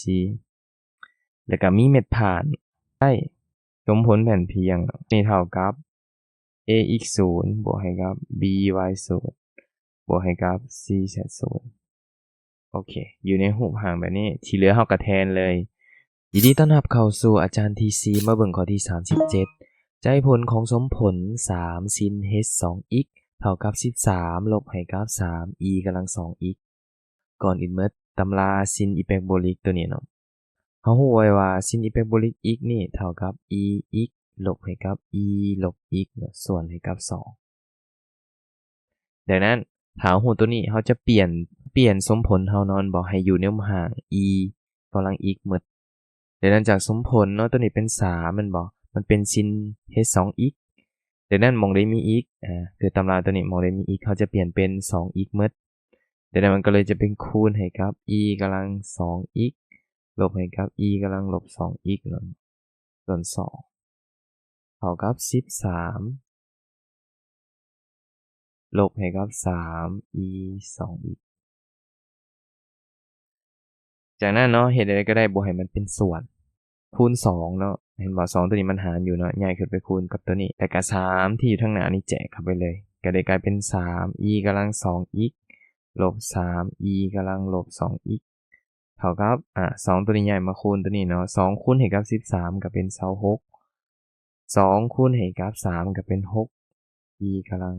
C ແລ້ວກໍມີເມັດຜ່ານໃຕ້ສົມຜົນແຜ່ນພຽງ ນີ້ເທົ່າກັບ x ສູນ ບວກໃຫ້ກັບ b y ສູນ ບວກໃຫ້ກັບ c z ສູນ. ໂອເຄ ຢູ່ໃນຮູບຮ່າງແບບນີ້ ທີ່ເຫຼືອເຮົາກໍແທນເລີຍ. ຍິນດີຕ້ອນຮັບເຂົ້າສູ່ອາຈານທີຊີ ມາເບິ່ງຂໍ້ທີສາມສິບເຈັດ ໃຈຜົນຂອງສົມຜົນ ສາມ ຊິນ h ສອງ x ເທົ່າກັບ ສິບສາມ ລົບໃຫ້ກັບ ສາມ e ກຳລັງ ສອງ x. ກ່ອນອື່ນໝົດ ຕຳລາຊິນອີແປກໂບລິກຕົວນີ້ເນາະ ເຮົາຮູ້ໄວ້ວ່າຊິນອີແປກໂບລິກ x ນີ້ເທົ່າກັບ e x ລົບໃຫ້ກັບ e ລົບ x ເນາະ ສ່ວນໃຫ້ກັບ ສອງ. ດັ່ງນັ້ນ ຖ້າເຮົາຮູ້ຕົວນີ້ ເຮົາຈະປ່ຽນ ປ່ຽນສົມຜົນເຮົາເນາະ ແມ່ນບໍ່ ໃຫ້ຢູ່ໃນຮູບຮ່າງ e ກຳລັງ x ໝົດ. ດັ່ງນັ້ນຈາກສົມຜົນເນາະ ຕົວນີ້ເປັນ ສາມ ແມ່ນບໍ່ ມັນເປັນຊິນ h ສອງ x. ດັ່ງນັ້ນໝ່ອງໃດມີ x ອາ ຄືຕຳລາຕົວນີ້ ໝ່ອງໃດມີ x ເຮົາຈະປ່ຽນເປັນ ສອງ x ໝົດ. ດັ່ງນັ້ນມັນກໍເລີຍຈະເປັນຄູນໃຫ້ກັບ e ກຳລັງ ສອງ x ລົບໃຫ້ກັບ e ກຳລັງ ລົບ ສອງ x ເນາະ ສ່ວນ ສອງ ເທົ່າກັບ ສິບສາມ ລົບໃຫ້ກັບ ສາມ e ສອງ x. ຈາກນັ້ນເນາະ ເຮັດແນວໃດກໍໄດ້ບໍ່ໃຫ້ມັນເປັນສ່ວນ ຄູນ ສອງ ເນາະ ເຫັນບໍ່ ສອງ ຕົວນີ້ມັນຫານຢູ່ເນາະ ຍ້າຍຂຶ້ນໄປຄູນກັບຕົວນີ້ ແລ້ວກໍ ສາມ ທີ່ຢູ່ທາງໜ້ານີ້ແຈກເຂົ້າໄປເລີຍ ກໍໄດ້ກາຍເປັນ ສາມ e ກຳລັງ ສອງ x ລົບ ສາມ e ກຳລັງ ລົບ ສອງ x ເທົ່າກັບ ອາ ສອງ ຕົວນີ້ຍ້າຍມາຄູນຕົວນີ້ເນາະ ສອງ ຄູນໃຫ້ກັບ ສິບສາມ ກໍເປັນ ຊາວຫົກ ສອງ ຄູນໃຫ້ກັບ ສາມ ກໍເປັນ ຫົກ e ກຳລັງ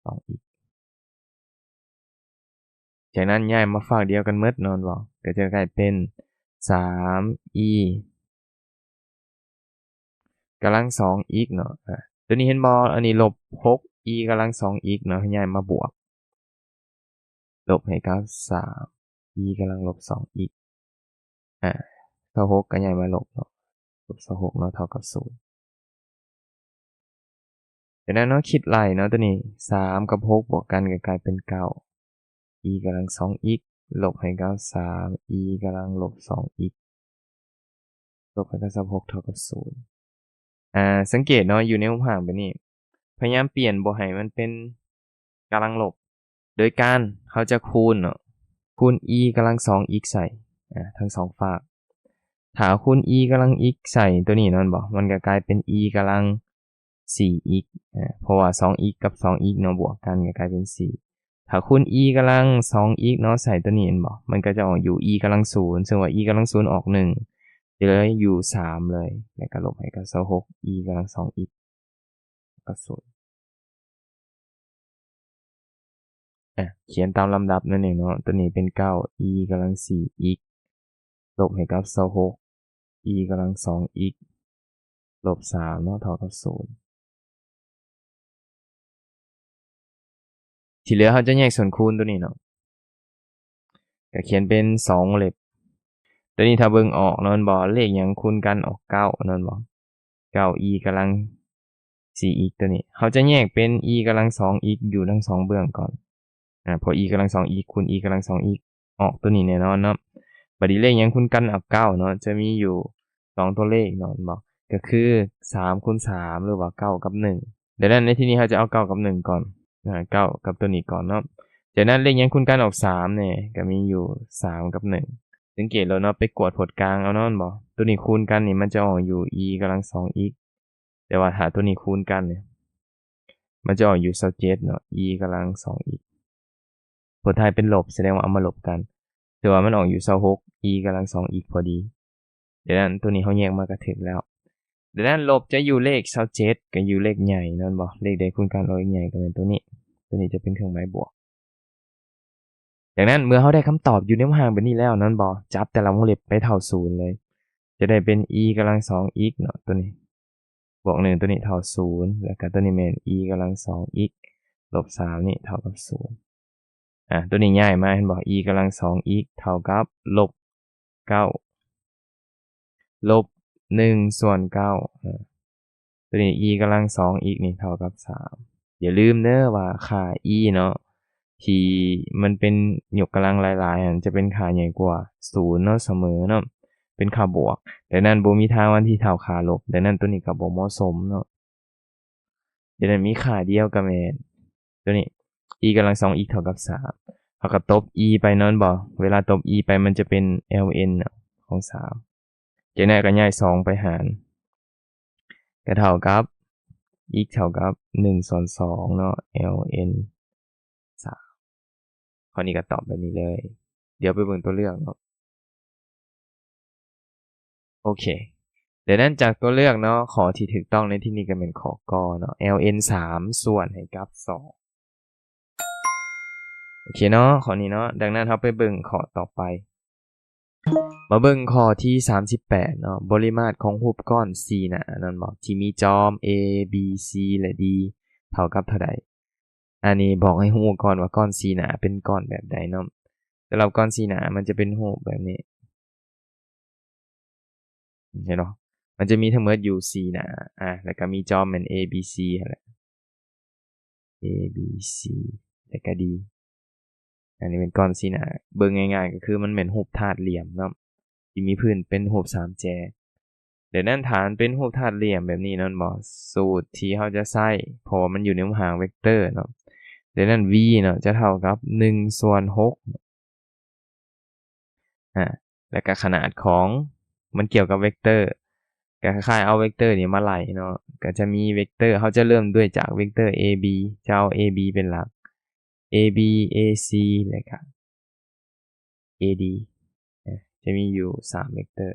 ສອງ x. ຈາກນັ້ນຍ້າຍມາຟາກດຽວກັນໝົດເນາະ ແມ່ນບໍ່ ກໍຈະກາຍເປັນ ສາມ e ກຳລັງ ສອງ x ເນາະ ອາ ຕົວນີ້ເຫັນບໍ່ ອັນນີ້ ລົບຫົກ e ກຳລັງ ສອງ x ເນາະ ໃຫ້ຍ້າຍມາບວກ ລົບໃຫ້ກັບ ສາມ e ກຳລັງ ລົບ ສອງ x ອາ ຊາວຫົກ ກໍຍ້າຍມາລົບເນາະ ລົບຊາວຫົກເນາະ ເທົ່າກັບ ສູນ. ຈາກນັ້ນເນາະ ຄິດໄລ່ເນາະ ຕົວນີ້ ສາມ ກັບ ຫົກ ບວກກັນກໍກາຍເປັນ ເກົ້າ e ກຳລັງ ສອງ x ລົບໃຫ້ກັບ ສາມ e ກຳລັງ ລົບ ສອງ x ລົບໃຫ້ກັບ ຊາວຫົກ ເທົ່າກັບ ສູນ. ອາ ສັງເກດເນາະ ຢູ່ໃນຮູບຮ່າງແບບນີ້ ພະຍາຍາມປ່ຽນບໍ່ໃຫ້ມັນເປັນກຳລັງລົບ ໂດຍການເຮົາຈະຄູນເນາະ ຄູນ e ກຳລັງ ສອງ x ໃສ່ ອາ ທັງສອງຟາກ. ຖ້າຄູນ e ກຳລັງ x ໃສ່ຕົວນີ້ເນາະ ແມ່ນບໍ່ ມັນກໍກາຍເປັນ e ກຳລັງ ສີ່ x ອາ ເພາະວ່າ ສອງ x ກັບ ສອງ x ເນາະ ບວກກັນກໍກາຍເປັນ ສີ່. ຖ້າຄູນ e ກຳລັງ ສອງ x ເນາະ ໃສ່ຕົວນີ້ແມ່ນບໍ່ ມັນກໍຈະອອກຢູ່ e ກຳລັງ ສູນ ເຊິ່ງວ່າ e ກຳລັງ ສູນ ອອກ ໜຶ່ງ ຈະເຫຼືອຢູ່ ສາມ ເລີຍ ແລ້ວກໍລົບໃຫ້ກັບ ຊາວຫົກ e ກຳລັງ ສອງ x ກໍ ສູນ. ອາ ຂຽນຕາມລຳດັບນັ້ນເອງເນາະ ຕົວນີ້ເປັນ ເກົ້າ e ກຳລັງ ສີ່ x ລົບໃຫ້ກັບ ຊາວຫົກ e ກຳລັງ ສອງ x ລົບ ສາມ ເນາະ ເທົ່າກັບ ສູນ. ທີ່ເຫຼືອເຮົາຈະແຍກສ່ວນຄູນຕົວນີ້ເນາະ ກໍຂຽນເປັນ ສອງ ວົງເລັບ. ຕົວນີ້ຖ້າເບິ່ງອອກເນາະ ແມ່ນບໍ່ ເລກຫຍັງຄູນກັນອອກ ເກົ້າ ເນາະ ແມ່ນບໍ່ ເກົ້າ e ກຳລັງ ສີ່ x ຕົວນີ້ ເຮົາຈະແຍກເປັນ e ກຳລັງ ສອງ x ຢູ່ທັງສອງເບື້ອງກ່ອນ ອາ ເພາະ e ກຳລັງ ສອງ x ຄູນ e ກຳລັງ ສອງ x ອອກຕົວນີ້ແນ່ນອນເນາະ. ບັດນີ້ເລກຫຍັງຄູນກັນອອກ ເກົ້າ ເນາະ ຈະມີຢູ່ສອງຕົວເລກເນາະ ແມ່ນບໍ່ ກໍຄື ສາມ ຄູນ ສາມ ຫຼືວ່າ ເກົ້າ ກັບ ໜຶ່ງ. ດັ່ງນັ້ນໃນທີ່ນີ້ເຮົາຈະເອົາ ເກົ້າ ກັບ ໜຶ່ງ ກ່ອນ ອາ ເກົ້າ ກັບຕົວນີ້ກ່ອນເນາະ. ຈາກນັ້ນເລກຫຍັງຄູນກັນອອກ ສາມ ແນ່ ກໍມີຢູ່ ສາມ ກັບ ໜຶ່ງ. ສັງເກດໂລດເນາະ ໄປກວດຜົດກາງເອົາເນາະ ແມ່ນບໍ່ ຕົວນີ້ຄູນກັນນີ້ ມັນຈະອອກຢູ່ e ກຳລັງ ສອງ x ແຕ່ວ່າຖ້າຕົວນີ້ຄູນກັນນີ້ ມັນຈະອອກຢູ່ ຊາວເຈັດ ເນາະ e ກຳລັງ ສອງ x ຜົນທ້າຍເປັນລົບ ສະແດງວ່າເອົາມາລົບກັນ ຖືວ່າມັນອອກຢູ່ ຊາວຫົກ e ກຳລັງ ສອງ x ພໍດີ. ດັ່ງນັ້ນຕົວນີ້ເຮົາແຍກມາກໍຖືກແລ້ວ. ດັ່ງນັ້ນລົບຈະຢູ່ເລກ ຊາວເຈັດ ກໍຢູ່ເລກໃຫຍ່ເນາະ ແມ່ນບໍ່ ເລກໃດຄູນກັນອອກເລກໃຫຍ່ກໍແມ່ນຕົວນີ້ ຕົວນີ້ຈະເປັນເຄື່ອງໝາຍບວກ. ດັ່ງນັ້ນເມື່ອເຮົາໄດ້ຄຳຕອບຢູ່ໃນວງຮ່າງແບບນີ້ແລ້ວເນາະ ແມ່ນບໍ່ ຈັບແຕ່ລະວົງເລັບໄປເທົ່າ ສູນ ເລີຍ ຈະໄດ້ເປັນ e ກຳລັງ ສອງ x ເນາະ ຕົວນີ້ ບວກ ໜຶ່ງ ຕົວນີ້ເທົ່າ ສູນ ແລ້ວກໍຕົວນີ້ແມ່ນ e ກຳລັງ ສອງ x ລົບ ສາມ ນີ້ເທົ່າກັບ ສູນ. ອາ ຕົວນີ້ຍ້າຍມາ ເຫັນບໍ່ e ກຳລັງ ສອງ x ເທົ່າກັບ ລົບ ເກົ້າ ລົບ ໜຶ່ງ ສ່ວນ ເກົ້າ ອາ ຕົວນີ້ e ກຳລັງ ສອງ x ນີ້ເທົ່າກັບ ສາມ. ຢ່າລືມເດີວ່າຄ່າ e ເນາະ ທີ່ມັນເປັນຍົກກຳລັງຫຼາຍໆຫັ້ນ ຈະເປັນຄ່າໃຫຍ່ກວ່າ ສູນ ເນາະ ສະເໝີເນາະ ເປັນຄ່າບວກ. ດັ່ງນັ້ນບໍ່ມີທາງວ່າທີ່ເທົ່າຄ່າລົບ ດັ່ງນັ້ນຕົວນີ້ກໍບໍ່ເໝາະສົມເນາະ. ດັ່ງນັ້ນມີຄ່າດຽວກໍແມ່ນຕົວນີ້ e ກຳລັງ ສອງ x ເທົ່າກັບ ສາມ. ເຮົ ແລ້ວກໍຕົບ e ໄປເນາະ ແມ່ນບໍ່? ເວລາຕົບ e ໄປ ມັນຈະເປັນ ln ເນາະ ຂອງສາມ. ຈາກນັ້ນກໍຍ້າຍສອງໄປຫານ ກໍເທົ່າກັບ x ເທົ່າກັບໜຶ່ງສ່ວນສອງເນາະ ln ສາມ. ຂໍ້ນີ້ກໍຕອບແບບນີ້ເລີຍ. ດຽວໄປເບິ່ງຕົວເລືອກເນາະ. ໂອເຄ. ດັ່ງນັ້ນຈາກຕົວເລືອກເນາະ ຂໍ້ທີ່ຖືກຕ້ອງໃນທີ່ນີ້ກໍແມ່ນຂໍ້ ກ ເນາະ ln ສາມສ່ວນໃຫ້ກັບສອງ. ໂອເຄເນາະ ຂໍ້ນີ້ເນາະ. ດັ່ງນັ້ນເຮົາໄປເບິ່ງຂໍ້ຕໍ່ໄປ. ມາເບິ່ງຂໍ້ທີສາມສິບແປດເນາະ ບໍລິມາດຂອງຮູບກ້ອນສີ່ໜ້ານັ້ນບໍ່ ທີ່ມີຈອມ A B C ແລະ D ເທົ່າກັບເທົ່າໃດ? ອັນນີ້ບອກໃຫ້ຮູ້ກ່ອນວ່າກ້ອນສີ່ໜ້າເປັນກ້ອນແບບໃດເນາະ. ສຳລັບກ້ອນສີ່ໜ້າມັນຈະເປັນຮູບແບບນີ້ ເຫັນບໍ່? ມັນຈະມີທັງໝົດຢູ່ສີ່ໜ້າ ອາ ແລ້ວກໍມີຈອມແມ່ນ A B C ຫັ້ນແຫຼະ A B C ແລ້ວກໍ D. ອັນນີ້ເປັນກ້ອນສີ່ໜ້າ ເບິ່ງງ່າຍໆກໍຄືມັນແມ່ນຮູບຖາດຫຼ່ຽມເນາະ ທີ່ມີພື້ນເປັນຮູບສາມແຈ. ດັ່ງນັ້ນຖ້າມັນເປັນຮູບຖາດຫຼ່ຽມແບບນີ້ແມ່ນບໍ່ ສູດທີ່ເຮົາຈະໃຊ້ ເພາະວ່າມັນຢູ່ໃນຮູບຮ່າງເວັກເຕີເນາະ ດັ່ງນັ້ນ v ເນາະ ຈະເທົ່າກັບໜຶ່ງສ່ວນຫົກ ອາ ແລ້ວກະຂະໜາດຂອງ ມັນກ່ຽວກັບເວັກເຕີ ກະຄ້າຍໆເອົາເວັກເຕີນີ້ມາໄລ່ເນາະ ກະຈະມີເວັກເຕີ ເຮົາຈະເລີ່ມດ້ວຍຈາກເວັກເຕີ A B ຈະເອົາ A B ເປັນຫຼັກ A B A C ແລ້ວກະ A D ອາ ຈະມີຢູ່ສາມເວັກເຕີ.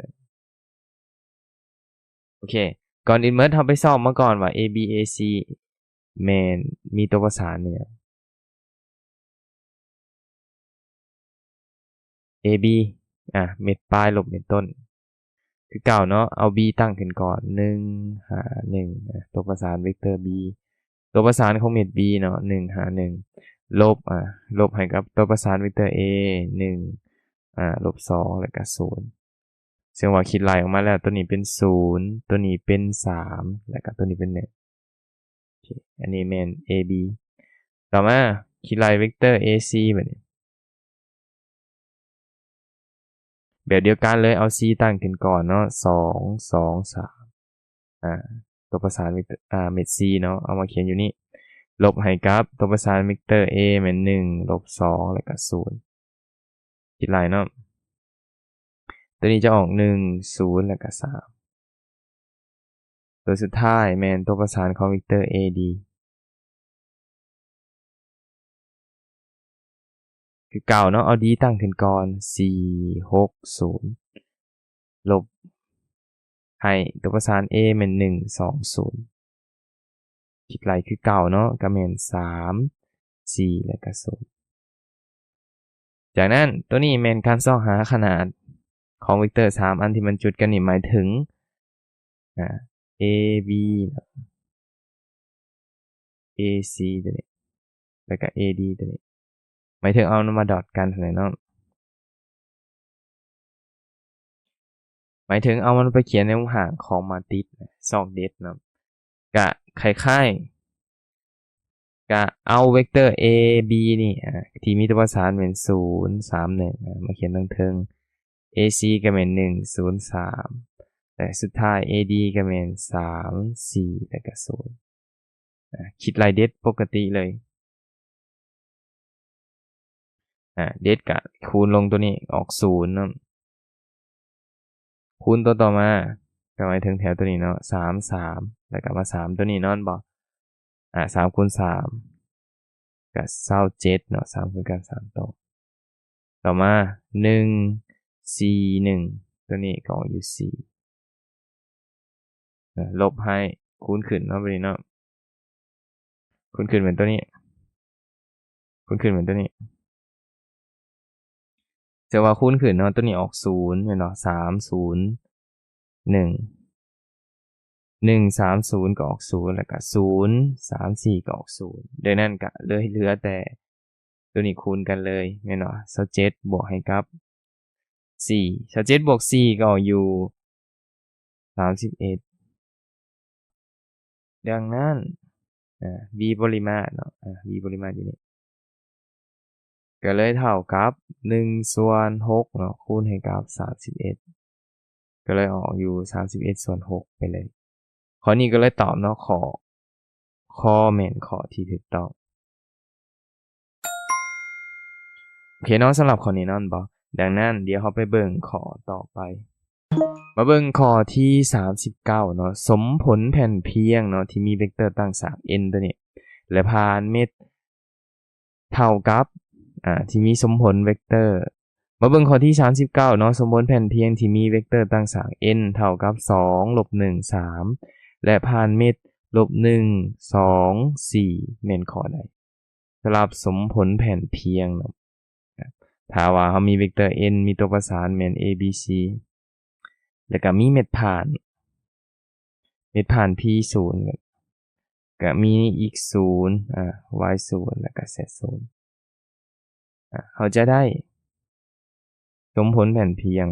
ໂອເຄ ກ່ອນອື່ນໝົດເຮົາໄປຊອກມາກ່ອນວ່າ A B A C ແມ່ນມີຕົວປະສານແມ່ນຫຍັງ? A B ອາ ເມັດປາຍລົບເມັດຕົ້ນ ຄືເກົ່າເນາະ ເອົາ B ຕັ້ງຂຶ້ນກ່ອນ ໜຶ່ງຫາໜຶ່ງ ອາ ຕົວປະສານເວັກເຕີ B ຕົວປະສານຂອງເມັດ B ເນາະ ໜຶ່ງຫາໜຶ່ງ ລົບ ອາ ລົບໃຫ້ກັບຕົວປະສານເວັກເຕີ A ໜຶ່ງ ອາ ລົບສອງ ແລ້ວກະສູນ. ເຊິ່ງວ່າຄິດໄລ່ອອກມາແລ້ວ ຕົວນີ້ເປັນສູນ ຕົວນີ້ເປັນສາມ ແລ້ວກະຕົວນີ້ເປັນໜຶ່ງ. ໂອເຄ ອັນນີ້ແມ່ນ A B. ຕໍ່ມາ ຄິດໄລ່ເວັກເຕີ A C ບາດນີ້ ແບບດຽວກັນເລີຍ ເອົາ C ຕັ້ງຂຶ້ນກ່ອນເນາະ ສອງ ສອງ ສາມ ອາ ຕົວປະສານເວັກເຕີ ອາ ເມັດ C ເນາະ ເອົາມາຂຽນຢູ່ນີ້ ລົບໃຫ້ກັບຕົວປະສານເວັກເຕີ A ແມ່ນໜຶ່ງ ລົບສອງ ແລ້ວກະສູນ. ຄິດໄລ່ເນາະ ຕົວນີ້ຈະອອກໜຶ່ງ ສູນ ແລ້ວກະສາມ. ຕົວສຸດທ້າຍແມ່ນຕົວປະສານຂອງເວັກເຕີ A D ຄືເກົ່າເນາະ ເອົາ D ຕັ້ງຂຶ້ນກ່ອນ ສີ່ ຫົກ ສູນ ລົບໃຫ້ຕົວປະສານ A ແມ່ນໜຶ່ງ ສອງ ສູນ. ຄິດໄລ່ຄືເກົ່າເນາະ ກະແມ່ນສາມ ສີ່ ແລ້ວກະສູນ. ຈາກນັ້ນ ຕົວນີ້ແມ່ນການຊອກຫາຂະໜາດຂອງເວັກເຕີສາມອັນທີ່ມັນຈຸດກັນນີ້ ໝາຍເຖິງ ອາ A B ເນາະ A C ຕົວນີ້ ແລ້ວກະ A D ຕົວນີ້ ໝາຍເຖິງເອົາມັນມາດອດກັນຫັ້ນແຫຼະເນາະ. ໝາຍເຖິງເອົາມັນໄປຂຽນໃນຮູບຮ່າງຂອງມາຕຣິກ ຊອກເດັດເນາະ ກະຄ້າຍໆ ກະເອົາເວັກເຕີ A B ນີ້ ອາ ທີ່ມີຕົວປະສານແມ່ນ ສູນ ສາມ ໜຶ່ງ ອາ ມາຂຽນທາງເທິງ A C ກະແມ່ນ ໜຶ່ງ ສູນ ສາມ ແລະ ສຸດທ້າຍ A D ກະແມ່ນ ສາມ ສີ່ ແລ້ວກະ ສູນ. ອາ ຄິດໄລ່ເດັດປົກກະຕິເລີຍ ອາ ເດັດກະຄູນລົງຕົວນີ້ອອກສູນເນາະ ຄູນຕົວຕໍ່ມາ ກະໝາຍເຖິງແຖວຕົວນີ້ເນາະ ສາມ ສາມ ແລ້ວກະມາສາມຕົວນີ້ເນາະ ແມ່ນບໍ່? ອາ ສາມຄູນສາມ ກະຊາວເຈັດເນາະ ສາມຄູນກັນສາມໂຕ. ຕໍ່ມາ ໜຶ່ງ ສີ່ ໜຶ່ງ ຕົວນີ້ກໍອອກຢູ່ສີ່ ອາ ລົບໃຫ້ ຄູນຂຶ້ນເນາະ ບາດນີ້ເນາະ ຄູນຂຶ້ນແມ່ນຕົວນີ້ ຄູນຂຶ້ນແມ່ນຕົວນີ້ ເຊິ່ງວ່າຄູນຂຶ້ນເນາະ ຕົວນີ້ອອກສູນແມ່ນບໍ່? ສາມ ສູນ ໜຶ່ງ ໜຶ່ງ ສາມ ສູນ ກໍອອກສູນ ແລ້ວກະ ສູນ ສາມ ສີ່ ກໍອອກສູນ ດັ່ງນັ້ນກະເລີຍເຫຼືອແຕ່ ຕົວນີ້ຄູນກັນເລີຍແມ່ນບໍ່? ຊາວເຈັດບວກໃຫ້ກັບສີ່ ຊາວເຈັດບວກສີ່ກໍຢູ່ສາມສິບເອັດ ດັ່ງນັ້ນ ອາ b ບໍລິມາດເນາະ ອາ b ບໍລິມາດຢູ່ນີ້ ກໍເລີຍເທົ່າກັບໜຶ່ງສ່ວນຫົກເນາະ ຄູນໃຫ້ກັບສາມສິບເອັດ ກໍເລີຍອອກຢູ່ສາມສິບເອັດສ່ວນຫົກໄປເລີຍ. ຂໍ້ນີ້ກໍເລີຍຕອບເນາະ ຂໍ້ ຂໍ້ແມ່ນຂໍ້ທີ່ຖືກຕ້ອງ. ເຄເນາະ ສຳລັບຂໍ້ນີ້ເນາະ ແມ່ນບໍ່? ດັ່ງນັ້ນ ດຽວເຮົາໄປເບິ່ງຂໍ້ຕໍ່ໄປ. ມາເບິ່ງຂໍ້ທີສາມສິບເກົ້າເນາະ, ສົມຜົນແຜ່ນພຽງເນາະ ທີ່ມີເວັກເຕີຕັ້ງສາກ n ຕົວນີ້ ແລະ ຜ່ານເມັດເທົ່າກັບ ອາ ທີ່ມີສົມຜົນເວັກເຕີ. ມາເບິ່ງຂໍ້ທີສາມສິບເກົ້າເນາະ, ສົມຜົນແຜ່ນພຽງທີ່ມີເວັກເຕີຕັ້ງສາກ n ເທົ່າກັບສອງ ລົບໜຶ່ງ ສາມ ແລະ ຜ່ານເມັດ ລົບໜຶ່ງ ສອງ ສີ່ ແມ່ນຂໍ້ໃດ? ສຳລັບສົມຜົນແຜ່ນພຽງເນາະ ຖ້າວ່າເຮົາມີເວັກເຕີ n ມີຕົວປະສານແມ່ນ a b c ແລ້ວກໍມີເມັດຜ່ານ ເມັດຜ່ານ p ສູນ ກໍມີ x ສູນ ອາ y ສູນ ແລ້ວກໍ z ສູນ ອາ ເຮົາຈະໄດ້ສົມຜົນແຜ່ນພຽງ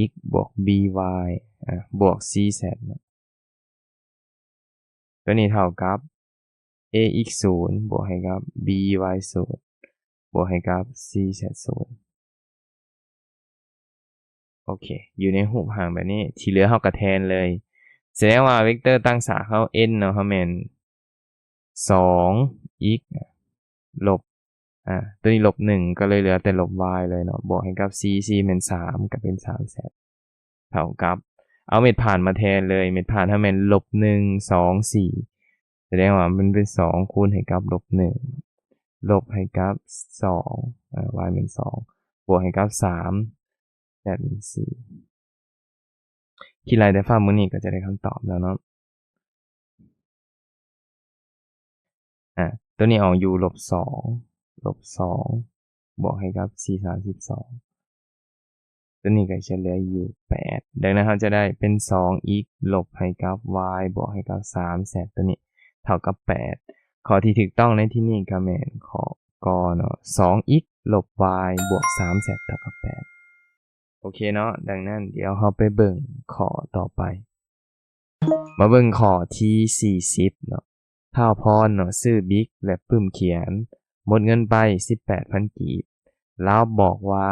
ax ບວກ by ອາ ບວກ cz ເນາະ ຕົວນີ້ເທົ່າກັບ ax ສູນ ບວກໃຫ້ກັບ by ສູນ ບວກໃຫ້ກັບ cz ສູນ. ໂອເຄ ຢູ່ໃນຮູບຮ່າງແບບນີ້ ທີ່ເຫຼືອເຮົາກໍແທນເລີຍ. ສະແດງວ່າເວັກເຕີຕັ້ງສາກເຮົາ n ເນາະ ເຮົາແມ່ນ ສອງ x ລົບ ອາ ຕົວນີ້ລົບໜຶ່ງ ກໍເລີຍເຫຼືອແຕ່ລົບ y ເລີຍເນາະ ບວກໃຫ້ກັບ c c ແມ່ນສາມ ກໍເປັນ ສາມ z ເທົ່າກັບ ເອົາເມັດຜ່ານມາແທນເລີຍ ເມັດຜ່ານເຮົາແມ່ນ ລົບໜຶ່ງ ສອງ ສີ່ ສະແດງວ່າມັນເປັນ ສອງ ຄູນໃຫ້ກັບ ລົບໜຶ່ງ ລົບໃຫ້ກັບ ສອງ ອາ y ແມ່ນ ສອງ ບວກໃຫ້ກັບ ສາມ z ແມ່ນ ສີ່. ຄິດໄລ່ແຕ່ຟ້າມື້ນີ້ກໍຈະໄດ້ຄຳຕອບແລ້ວເນາະ. ອາ ຕົວນີ້ອອກຢູ່ ລົບສອງ ລົບສອງ ບວກໃຫ້ກັບ ສີ່ ສາມສິບສອງ ຕົວນີ້ກໍຈະເຫຼືອຢູ່ ແປດ. ດັ່ງນັ້ນເຮົາຈະໄດ້ເປັນ ສອງ x ລົບໃຫ້ກັບ y ບວກໃຫ້ກັບ ສາມ z ຕົວນີ້ເທົ່າກັບ ແປດ. ຂໍ້ທີ່ຖືກຕ້ອງໃນທີ່ນີ້ກໍແມ່ນຂໍ້ ກ ເນາະ ສອງ x ລົບ y ບວກ ສາມ z ເທົ່າກັບ ແປດ. ໂອເຄເນາະ ດັ່ງນັ້ນ ດຽວເຮົາໄປເບິ່ງຂໍ້ຕໍ່ໄປ. ມາເບິ່ງຂໍ້ທີສີ່ສິບເນາະ. ທ້າວພອນເນາະ ຊື້ບິກ ແລະ ປຶ້ມຂຽນ ໝົດເງິນໄປ ສິບແປດພັນ ກີບ. ລາວບອກວ່າ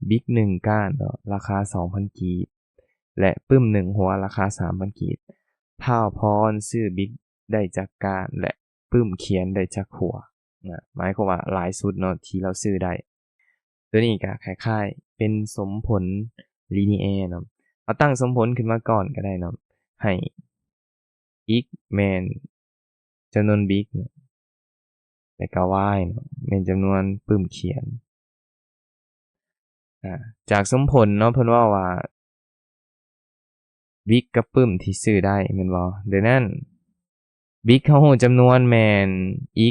ບິກໜຶ່ງກ້ານເນາະ ລາຄາ ສອງພັນ ກີບ ແລະ ປຶ້ມໜຶ່ງຫົວ ລາຄາ ສາມພັນ ກີບ. ທ້າວພອນຊື້ບິກໄດ້ຈັກກ້ານ ແລະ ປຶ້ມຂຽນໄດ້ຈັກຫົວ? ນະ ໝາຍຄວາມວ່າຫຼາຍສຸດເນາະ ທີ່ລາວຊື້ໄດ້. ຕົວນີ້ກໍຄ້າຍໆເປັນສົມຜົນ linear ເນາະ. ເຮົາຕັ້ງສົມຜົນຂຶ້ນມາກ່ອນກໍໄດ້ເນາະ ໃຫ້ x ແມ່ນຈຳນວນບິກເນາະ ແລ້ວກໍ y ເນາະ ແມ່ນຈຳນວນປຶ້ມຂຽນ. ອາ ຈາກສົມຜົນເນາະ ເພິ່ນເວົ້າວ່າ ບິກກັບປຶ້ມທີ່ຊື້ໄດ້ແມ່ນບໍ່? ດັ່ງນັ້ນ ບິກເຮົາຮູ້ຈຳນວນແມ່ນ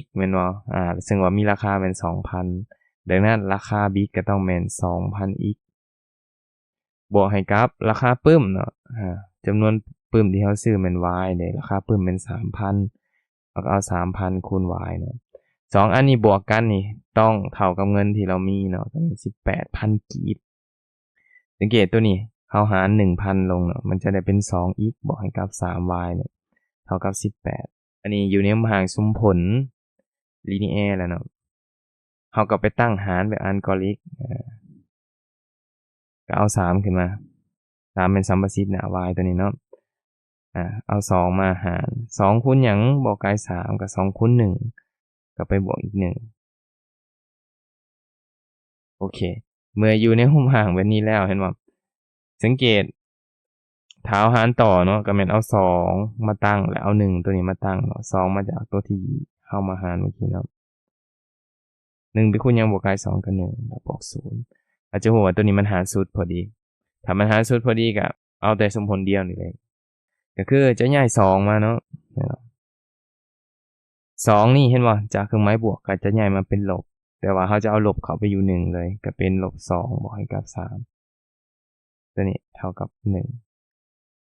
x ແມ່ນບໍ່? ອາ ເຊິ່ງວ່າມີລາຄາແມ່ນ ສອງພັນ ດັ່ງນັ້ນລາຄາບິກກໍຕ້ອງແມ່ນ ສອງພັນ x ບວກໃຫ້ກັບລາຄາປຶ້ມເນາະ ອາ ຈຳນວນປຶ້ມທີ່ເຮົາຊື້ແມ່ນ y ເດ້ ລາຄາປຶ້ມແມ່ນ ສາມພັນ ເຮົາກໍເອົາ ສາມພັນ ຄູນ y ເນາະ. ສອງອັນນີ້ບວກກັນນີ້ຕ້ອງເທົ່າກັບເງິນທີ່ລາວມີເນາະ ກໍແມ່ນ ສິບແປດພັນ ກີບ. ສັງເກດຕົວນີ້ ເຮົາຫານ ໜຶ່ງພັນ ລົງເນາະ ມັນຈະໄດ້ເປັນ ສອງ x ບວກໃຫ້ກັບ ສາມ y ເນາະ ເທົ່າກັບ ສິບແປດ. ອັນນີ້ຢູ່ໃນຮູບຮ່າງສົມຜົນ linear ແລ້ວເນາະ. ເຮົາກໍໄປຕັ້ງຫານແບບ algoric ອາ ກໍເອົາ ສາມ ຂຶ້ນມາ ສາມ ແມ່ນສຳປະສິດໜ້າ y ຕົວນີ້ເນາະ. ອາ ເອົາ ສອງ ມາຫານ ສອງ ຄູນຫຍັງ? ບໍ່ກາຍ ສາມ ກໍ ສອງ ຄູນ ໜຶ່ງ ກໍໄປບວກອີກ ໜຶ່ງ. ໂອເຄ ເມື່ອຢູ່ໃນຮູບຮ່າງແບບນີ້ແລ້ວ ເຫັນບໍ່? ສັງເກດ ຖ້າເຮົາຫານຕໍ່ເນາະ ກໍແມ່ນເອົາ ສອງ ມາຕັ້ງ ແລ້ວເອົາ ໜຶ່ງ ຕົວນີ້ມາຕັ້ງເນາະ. ສອງ ມາຈາກຕົວທີ່ເຮົາມາຫານເມື່ອກີ້ເນາະ. ໜຶ່ງ ໄປຄູນຫຍັງ? ບວກກາຍ ສອງ ກັບ ໜຶ່ງ ແລ້ວບວກ ສູນ. ເຮົາຈະຮູ້ວ່າຕົວນີ້ມັນຫານສຸດພໍດີ. ຖ້າມັນຫານສຸດພໍດີ ກໍເອົາແຕ່ສົມຜົນດຽວນີ້ເລີຍ ກໍຄືຈະຍ້າຍ ສອງ ມາເນາະ. ສອງນີ້ເຫັນບໍ່? ຈາກເຄື່ອງໝາຍບວກກໍຈະຍ້າຍມາເປັນລົບ ແຕ່ວ່າເຮົາຈະເອົາລົບເຂົ້າໄປຢູ່ ໜຶ່ງ ເລີຍ ກໍເປັນ ລົບສອງ ບວກໃຫ້ກັບ ສາມ ຕົວນີ້ເທົ່າກັບ ໜຶ່ງ.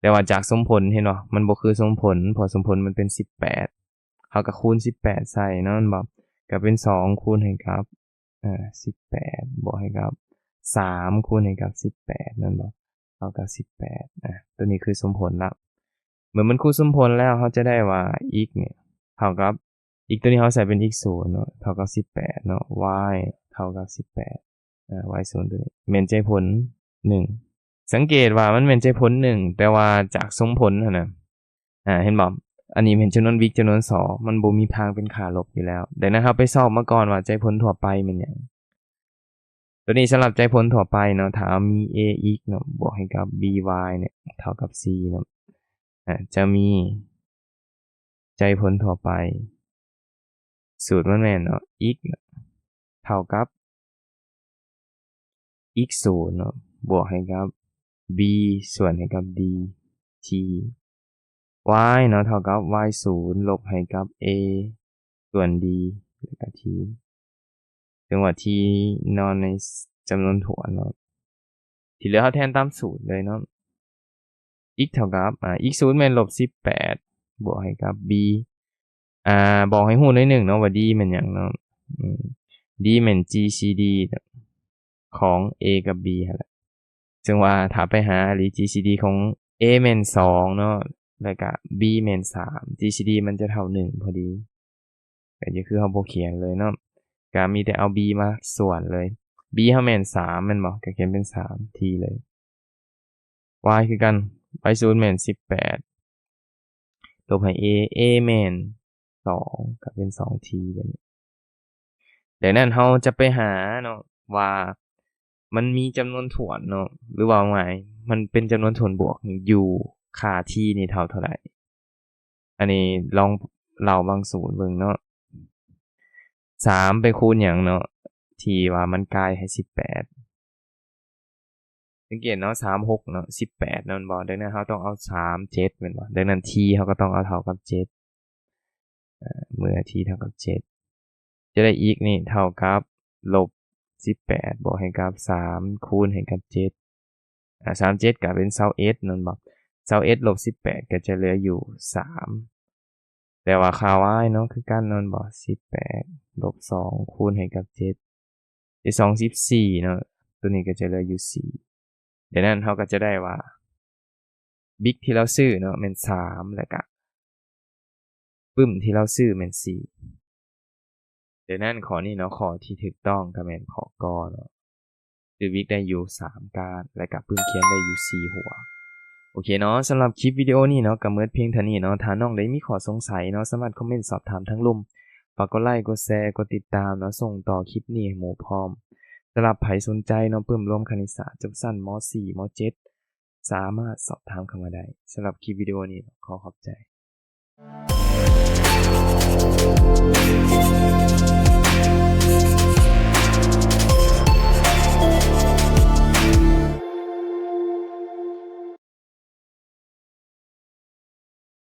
ແຕ່ວ່າຈາກສົມຜົນ ເຫັນບໍ່? ມັນບໍ່ຄືສົມຜົນ ເພາະສົມຜົນມັນເປັນ ສິບແປດ ເຮົາກໍຄູນ ສິບແປດ ໃສ່ເນາະ ແມ່ນບໍ່? ກໍເປັນ ສອງ ຄູນໃຫ້ກັບ ອາ ສິບແປດ ບວກໃຫ້ກັບ ສາມ ຄູນໃຫ້ກັບ ສິບແປດ ແມ່ນບໍ່? ເທົ່າກັບ ສິບແປດ. ອາ ຕົວນີ້ຄືສົມຜົນລະ. ເມື່ອມັນຄູ່ສົມຜົນແລ້ວ ເຮົາຈະໄດ້ວ່າ x ນີ້ເທົ່າກັບ x ຕົວນີ້ເຮົາໃສ່ເປັນ x ສູນເນາະ ເທົ່າກັບ ສິບແປດ ເນາະ y ເທົ່າກັບ ສິບແປດ ອາ y ສູນ ຕົວນີ້ແມ່ນໃຈຜົນ ໜຶ່ງ. ສັງເກດວ່າມັນແມ່ນໃຈຜົນ ໜຶ່ງ ແຕ່ວ່າຈາກສົມຜົນຫັ້ນນະ ອາ ເຫັນບໍ່? ອັນນີ້ແມ່ນຈຳນວນວິກຈຳນວນສອກ ມັນບໍ່ມີທາງເປັນຄ່າລົບຢູ່ແລ້ວ. ດັ່ງນັ້ນ ເຮົາໄປຊອກມາກ່ອນວ່າໃຈຜົນທົ່ວໄປແມ່ນຫຍັງ. ຕົວນີ້ສຳລັບໃຈຜົນທົ່ວໄປເນາະ ຖ້າເຮົາມີ ax ເນາະ ບວກໃຫ້ກັບ by ເນາະ ເທົ່າກັບສີ່ເນາະ ອາ ຈະມີໃຈຜົນທົ່ວໄປ ສູດມັນແມ່ນເນາະ x ເທົ່າກັບ x ສູນເນາະ ບວກໃຫ້ກັບ b ສ່ວນໃຫ້ກັບ dt y ເນາະ ເທົ່າກັບ y ສູນລົບໃຫ້ກັບ a ສ່ວນ d ແລ້ວກະ t ເຊິ່ງວ່າ t ນອນໃນຈຳນວນຖ້ວນເນາະ ທີ່ເຫຼືອເຮົາແທນຕາມສູດເລີຍເນາະ x ເທົ່າກັບ ອາ x ສູນແມ່ນລົບສິບແປດ ບວກໃຫ້ກັບ b ອາ ບອກໃຫ້ຮູ້ໜ້ອຍໜຶ່ງເນາະວ່າ d ແມ່ນຫຍັງເນາະ ອືມ d ແມ່ນ gcd ຂອງ a ກັບ b ຫັ້ນແຫຼະ ເຊິ່ງວ່າຖ້າໄປຫາອີ່ຫຼີ gcd ຂອງ a ແມ່ນສອງເນາະ ແລ້ວກະ b ແມ່ນສາມ gcd ມັນຈະເທົ່າໜຶ່ງພໍດີ ກໍຄືເຮົາບໍ່ຂຽນເລີຍເນາະ ກໍມີແຕ່ເອົາ b ມາສ່ວນເລີຍ b ເຮົາແມ່ນສາມແມ່ນບໍ່ ກໍຂຽນເປັນສາມ t ເລີຍ y ຄືກັນ y ສູນແມ່ນສິບແປດ ລົບໃຫ້ a a ແມ່ນສອງ ກໍເປັນສອງ t ແບບນີ້. ດັ່ງນັ້ນເຮົາຈະໄປຫາເນາະວ່າມັນມີຈຳນວນຖ້ວນເນາະ ຫຼືເວົ້າງ່າຍ ມັນເປັນຈຳນວນຖ້ວນບວກຢູ່ ຄ່າ t ນີ້ເທົ່າເທົ່າໃດ. ອັນນີ້ລອງເລົ່າບາງສູດເບິ່ງເນາະ ສາມໄປຄູນຫຍັງເນາະ ທີ່ວ່າມັນກາຍໃຫ້ສິບແປດ ສັງເກດເນາະ ສາມ ຫົກເນາະ ສິບແປດເນາະ ແມ່ນບໍ່? ດັ່ງນັ້ນເຮົາຕ້ອງເອົາສາມ ເຈັດແມ່ນບໍ່? ດັ່ງນັ້ນ t ເຮົາກໍຕ້ອງເອົາເທົ່າກັບເຈັດ ເມື່ອ t ເທົ່າກັບເຈັດ ຈະໄດ້ x ນີ້ເທົ່າກັບລົບສິບແປດ ບວກໃຫ້ກັບສາມ ຄູນໃຫ້ກັບເຈັດ ອາ ສາມ ເຈັດກໍເປັນຊາວເອັດແມ່ນບໍ່? ຊາວເອັດລົບສິບແປດກໍຈະເຫຼືອຢູ່ສາມ ແຕ່ວ່າຄ່າ y ເນາະ ຄືກັນແມ່ນບໍ່? ສິບແປດລົບສອງ ຄູນໃຫ້ກັບເຈັດ ໄດ້ສອງສິບສີ່ເນາະ ຕົວນີ້ກໍຈະເຫຼືອຢູ່ສີ່. ດັ່ງນັ້ນເຮົາກໍຈະໄດ້ວ່າ ບິກທີ່ເຮົາຊື້ເນາະແມ່ນສາມ ແລ້ວກະປຶ້ມທີ່ເຮົາຊື້ແມ່ນສີ່. ດັ່ງນັ້ນຂໍ້ນີ້ເນາະ ຂໍ້ທີ່ຖືກຕ້ອງກໍແມ່ນຂໍ້ ກ ເນາະ ຊື້ບິກໄດ້ຢູ່ສາມກ້ານ ແລະກະປຶ້ມຂຽນໄດ້ຢູ່ສີ່ຫົວ. ໂອເຄເນາະ ສຳລັບຄລິບວິດີໂອນີ້ເນາະ ກໍໝົດພຽງເທົ່ານີ້ເນາະ. ຖ້ານ້ອງໃດມີຂໍ້ສົງໄສເນາະ ສາມາດຄອມເມັນສອບຖາມທາງລຸ່ມ. ຝາກກົດໄລ ກົດແຊ ກົດຕິດຕາມເນາະ ສົ່ງຕໍ່ຄລິບນີ້ໃຫ້ໝູ່ພ້ອມ. ສຳລັບໃຜສົນໃຈເນາະ ປຶ້ມລວມຄະນິດສາດ ຈົບຊັ້ນ ມ.ສີ່ ມ.ເຈັດ ສາມາດສອບຖາມເຂົ້າມາໄດ້. ສຳລັບຄລິບວິດີໂອນີ້ ຂໍຂອບໃຈ.